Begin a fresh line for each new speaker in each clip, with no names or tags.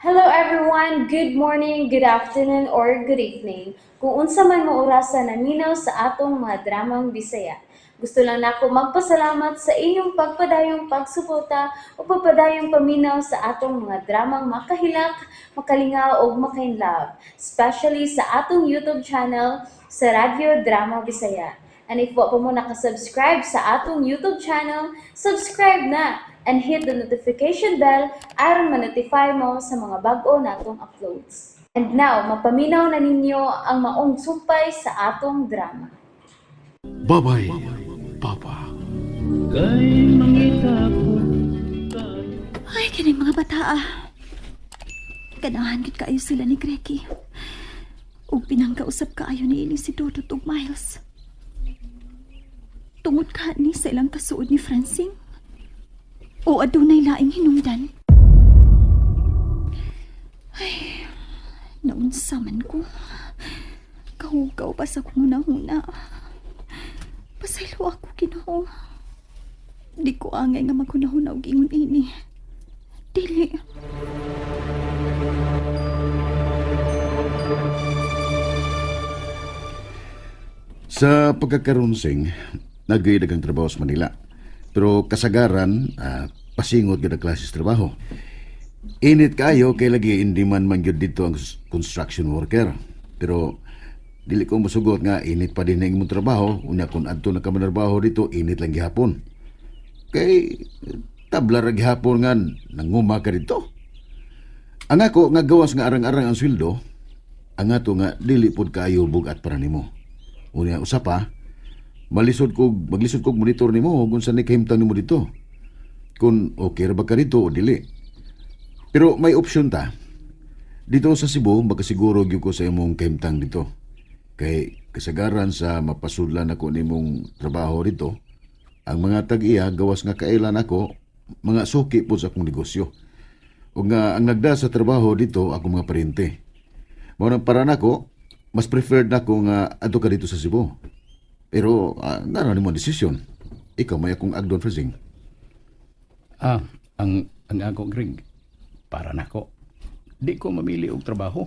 Hello everyone! Good morning, good afternoon, or good evening. Kung unsa man mo orasa naminaw sa atong mga dramang Bisaya. Gusto lang nako magpasalamat sa inyong pagpadayong pagsuporta o pagpadayong paminaw sa atong mga dramang makahilak, makalingaw ug makainlove, especially sa atong YouTube channel sa Radyo Drama Bisaya. And if wa pa mo nakasubscribe sa atong YouTube channel, subscribe na and hit the notification bell aron ma-notify mo sa mga bag-o natong uploads. And now, mapaminaw na ninyo ang maong sumpay sa atong drama.
Babay, Papa.
Ay, kining mga bata ah. Ganahan gid kaayo sila ni Greki. Ug pinangkausap kaayo ni ini si Dodot ug Miles. Tungod ka ni sa ilang kasuod ni Francine? O adunay laing hinungdan? Ay, naunsa man ko. Kahugaw pa sa kong huna-huna. Pasaylo ako, Ginoo. Di ko angay nga maghunahuna og ingon ini. Dili.
Sa pagkakaroon, Sing, nagay daghang trabaho sa Manila. Pero kasagaran, pasingot gyud ang klase sa trabaho. Init kayo kay lagi hindi man man gyud dito ang construction worker. Pero dili ko mosugot nga init pa din ang imong trabaho, unya kung adto na ka manarbaho dito, init lang gihapon. Kay tabla ra gihapon nga nanguma ka dito. Ang ako nga gawas nga arang-arang ang sweldo, ang ato nga dili pod kaayo bugat para nimo. Unya usa pa, malisod kog maglisod kog monitor nimo kung sa ni kahimtang nimo dito. Kung okay ra ba ka dito o dili. Pero may option ta. Dito sa Cebu, makasiguro gyud ko sa imong kahimtang dito. Kay kasagaran sa mapasudlan ako nimong trabaho dito, ang mga tag-iya gawas nga kailan ako, mga suki po sa akong negosyo. O nga ang nagda sa trabaho dito akong mga parente. Mao nang para nako, mas preferred nako nga adto ka dito sa Cebu. Pero nara nimo ang desisyon. Ikaw may akong agdon, Francine.
Ah, ang ako, Greg, para nako. Di ko mamili og trabaho.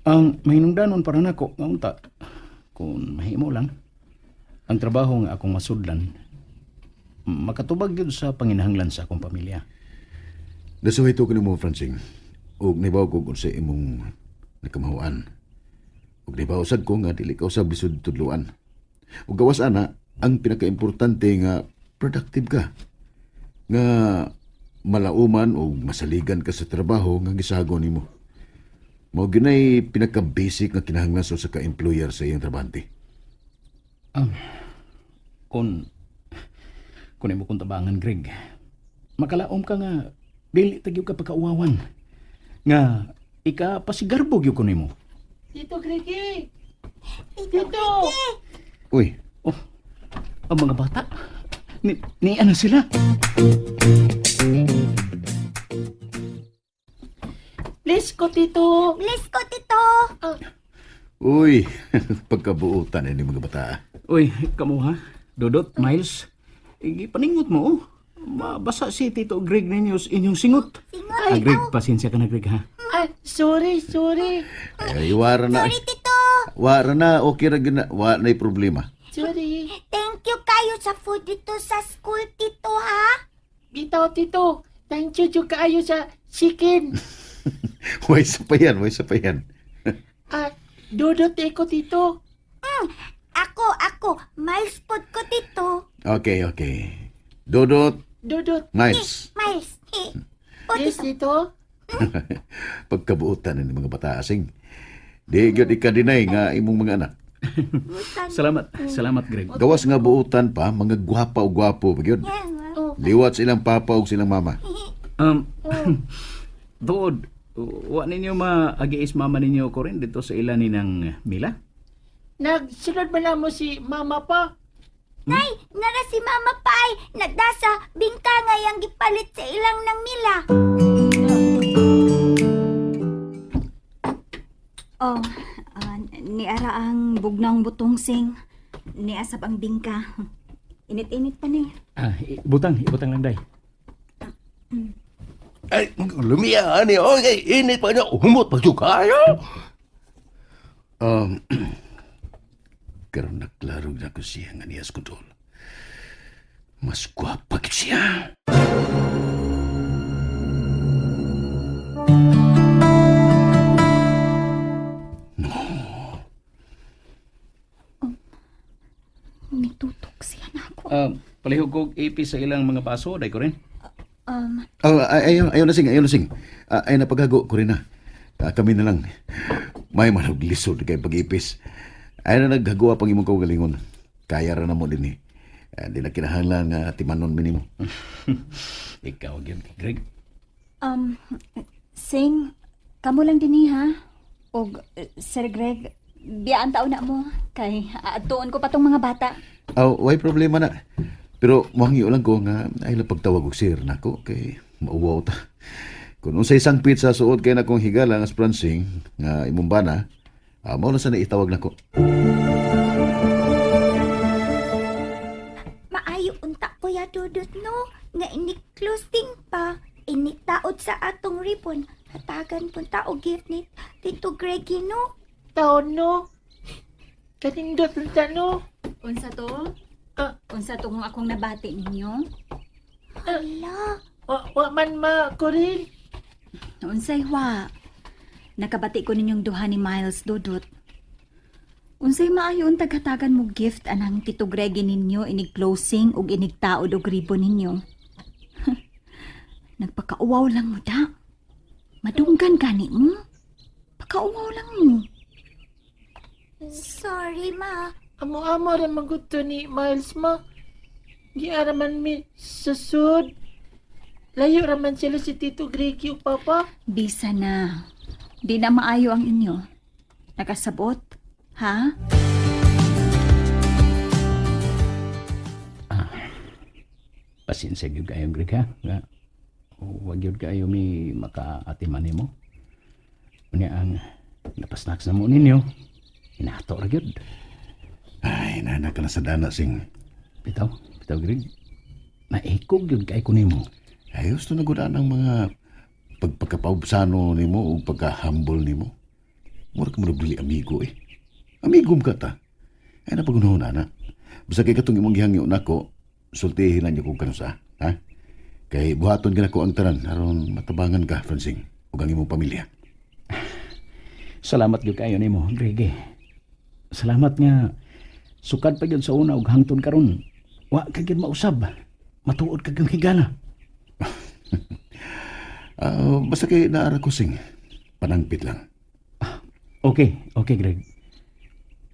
Ang mahinungdanon para nako nga unta kung mahimo lang ang trabaho nga akong masudlan makatubag gyud sa panginahanglan sa akong pamilya.
Nasuhay to kanimo, Francine. Ug nibaw ko kung sa imong nakamahuan. Ug nibaw sad ko nga dili ka usab lisod tudloan. Ug gawas ana, ang pinakaimportante nga productive ka. Nga malauman o masaligan ka sa trabaho nga gisago nimo. Mao ginay pinaka-basic nga kinahanglan sa usa ka employer sa iyang trabahante.
Kung kung imo kong tabangan, Greg, makalaom ka nga dili ta gyud ka pagkauwawan. Nga ika pasigarbo gyud ko nimo.
Tito Gregi! Tito!
Uy,
Oh, ang mga bata. Ni ano sila?
Please ko, Tito!
Bless ko, Tito.
Uy, pagkabuutan ini mga bata.
Uy, kamo ha? Dodot, Miles, ipaningot mo, oh. Mabasa si Tito Greg ninyo sa inyong singot.
Singot.
Ah, Greg, pasensya ka na, Greg, ha?
Ay, sorry, sorry.
Ay, wara na.
Sorry, Tito.
Wara na, okay ra gyud na. Wa na'y problema.
Sorry.
Thank you kayo sa food dito sa school, Tito, ha?
Bitaw, Tito. Thank you, jud kaayo sa chicken.
Way sa pa yan, way sa pa yan.
Ah, dudot eh ko, Tito.
Ako, ako. Miles pod ko, Tito.
Okay, okay. Dodot,
Dudot.
Miles.
Miles. Eh. O,
Yes,
Tito.
Tito.
Pagkabuutan ini mga bata asing. Di gyud ika-deny nga imong mga anak.
Salamat, salamat, Greg.
Gawas nga buutan pa, mga gwapa o gwapo pa gyud. Liwat silang papa o silang mama.
Dood, wa ninyo maagiis mama ninyo ko rin dito sa ilan ni ng Mila?
Nagsunod ba na mo si Mama pa?
Nay, nara si Mama Pai. Nagdasa, bingka nga yang gipalit sa ilang ng Mila.
Oh, niara ang bugnong butong, Sing. Niasab ang bingka. Init-init pa ni.
Ah, ibutang, ibutang lang, day.
Ay, lumiya ani oh, kay init pa niya, humot pa jud kayo.
Karon naklaro na ko siya nga niyas kontrol. Mas gwapa gyud siya.
Nitutok siya nako.
Palihog kog ipis sa ilang mga baso, day ko rin.
Oh, ay, ayaw, ayaw na sing, ayaw na sing. Ah, ay napaghago ko rin na. Ah, kami na lang. May manog lisod kay pag-ipis. Ay na naghagoa pang imong kaugalingon. Kaya ra na mo din eh. Ah, di na kinahanglan nga timanon minimo.
Ikaw gyud, Greg.
Um, Sing, kamo lang dinhi ha. Og Sir Greg, biyaan taon na mo kay adtuon ko pa tong mga bata.
Aw, way problema na. Pero muhangyo lang ko nga ay lang pagtawag og sir nako kay mauwaw ta. Kung unsay sangpit sa suod kay nakong higala nga spransing nga imong bana, ah, mao na sa itawag nako.
Maayo unta Kuya Dudut no, nga ini-closing pa. Initaod sa atong ribbon. Hatagan punta og gift ni Tito Greggy no.
Taon no. Kanindot unta no.
Unsa to?
Ah.
Unsa to kung akong nabati ninyo?
Hala,
Wa man ma Corin.
Unsay wa? Nakabati ko ninyong duha ni Miles Dudut. Unsay maayo ang taghatagan mo gift anang Tito Greggy ninyo inig closing ug inig taod og ribbon ninyo. Nagpakauwaw lang mo da. Madunggan gani mo. Pakauwaw lang mo.
Sorry ma.
Amo-amo ra man gud to ni Miles ma. Giara man mi susud. Layo ra man sila si Tito Greggy ug Papa.
Bisa na. Di na maayo ang inyo. Nakasabot? Ha?
Pasensya gyud kayo, Greg ha. Nga wag gyud kayo mi makaatiman nimo. Unya ang napasnaks na mo ninyo. Inato ra gyud.
Ay, nana ka na sa dana sing.
Bitaw, bitaw Greg. Naikog gyud kay ko nimo.
Ay, gusto na gud ang mga pagpagkapaubsano nimo o pagka-humble nimo. Mura ka mo dili amigo eh. Amigo mo ka ta. Ay, napagunahon na, na. Basta kay katong imong gihangyo nako, sultihin na niyo kung kanusa, ha? Kay buhaton ka nako ang tanan aron matabangan ka, Francing, ug ang imong pamilya.
Salamat gyud kayo nimo, Greg. Eh. Salamat nga sukad pa gyud sa una ug hangtod karon. Wa ka gyud mausab. Matuod ka gyud higala.
Ah, basta kay naara ko sing, panangpit lang.
Okay, okay Greg.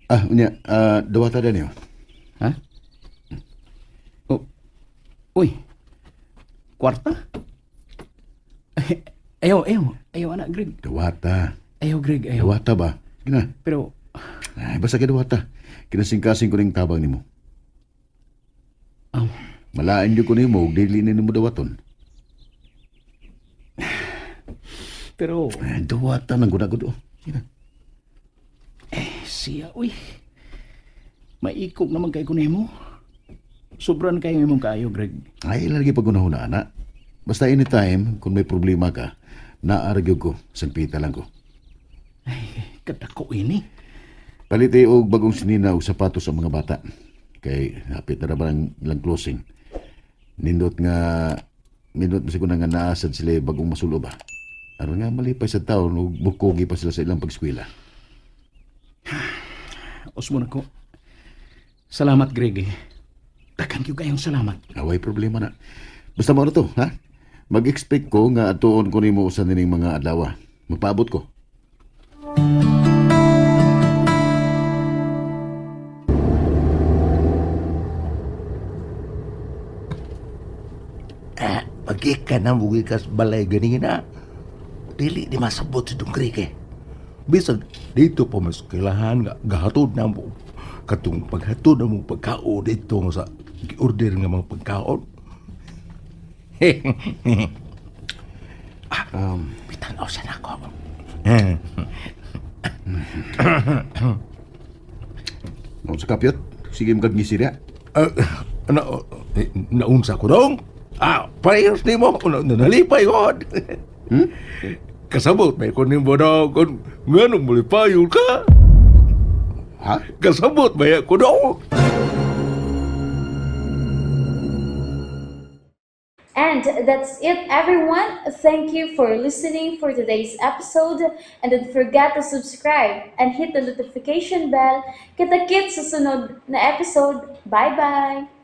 Ah, unya, ah, dawata na niyo.
Ha? Oh. Uy. Kwarta? Ayaw, ayaw. Ayaw, anak, Greg.
Dawata.
Ayaw, Greg, ayaw.
Dawata ba? Gina.
Pero,
Ay, basta kay dawata. Kinasingkasing ko ning tabang nimo.
Ah.
Malain jud ko nimo ug dili ni nimo dawaton.
pero,
Ay, dawata nang gud oh. Gina.
siya, uy. Maikog naman kay kunimo. Sobran kayo imong kaayo, Greg.
Ay, lagi pag unahon na, anak. Basta anytime, kung may problema ka, naaragyo ko, sangpita lang ko.
Kadako ini.
Paliti og bagong sinina og sapatos sa mga bata. Kay hapit na naman ang ilang closing. Nindot nga nindot mo siguro nga naasad sila bagong masulo ba. Aron nga malipay sa taon ug bukogi pa sila sa ilang pagskwela.
Osmo na ko. Salamat, Greg. Eh. Daghan gyud kayong salamat.
Away problema na. Basta mao na to, ha? Mag-expect ko nga atuon ko nimo usan nining mga adlaw. Magpaabot ko.
Ah, pagika na mo gikas balay ganina. Dili di masabot si Dong Greg eh. Bisag dito pa mas kailangan nga gahatod na mo katong paghatod na mo pagkaon dito sa gi-order nga mga pagkaon. Ah, bitanaw sa nako.
Mo sa kapyot, sige mo kag ngisirya.
Ah, na, eh, naunsa ko dong. Ah, parehas nimo. Nalipay god. Kasabot may ko nimo daw kung nganong mulipayon ka.
Ha?
Kasabot may ko daw.
And that's it, everyone. Thank you for listening for today's episode. And don't forget to subscribe and hit the notification bell. Kita-kits sa sunod na episode. Bye-bye!